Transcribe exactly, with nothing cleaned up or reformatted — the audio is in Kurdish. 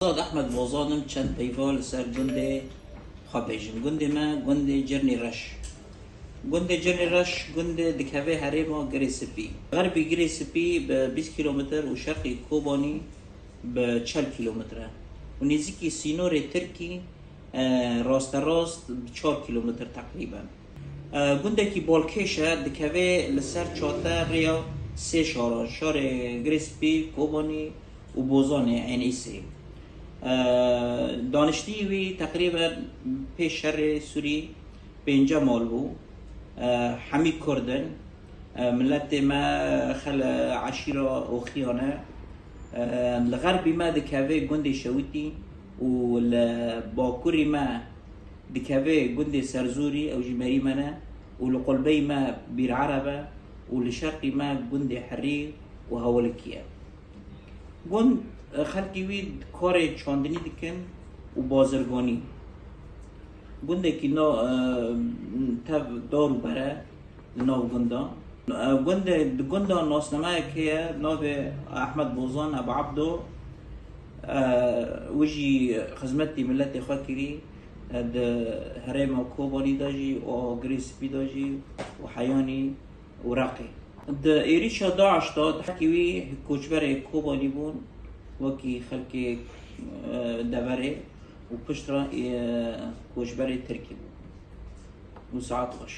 Azad Ehmed Bozan im, çend peyva li ser gundê xwe bêjim. Gundê me, gundê Cirnê Reş. Gundê Cirnê Reş, gundê dikeve herêma Girê Spî. Xerbî Girê Spî bi bîst kîlometr û şerqî Kobanî bi çel kîlometr e. Û nêzîkî sînorê Tirkî, e, rasterast bi çar kîlometr teqrîben. E, gundekî balkêş e, dikeve li ser çate rêya sê şaran, şarê Girê Spî, Kobanî û Bozanê Ên Îsê. E, daniştî wî teqrîben pê şerê Sûrî pênce mal bû. E, hemî Kurd in. E, miletê me xele eşîra Oxiyan e. E, li xerbî me dikeve gundê Şewitî û li bakurî me dikeve gundê Serzûrî, ew jî merî me ne, û li qulbeyî me Bîr Ereb e, û li şerqî me gundê Herî û Hewelikî ye. Gund, e, xelkî wî karê çandinî dikin û bazirganî. Gundekî na, e, tev dar û ber e li nav gunda. E, gundê, di gunda nasnameyek heye, navê Ehmed Bozan Ebu Abdo. E, wî jî xizmetî miletê xwe kirî, e, di herêma Kobanî de jî û Girê Spî de jî û Heyanî û Reqê. Di êrîşa DAIŞ de hikî wî koçberê Kobanî bûn, wekî xelkê, e, deverê û piştre, e, koçberê Tirkî bûn. Û saet xweş.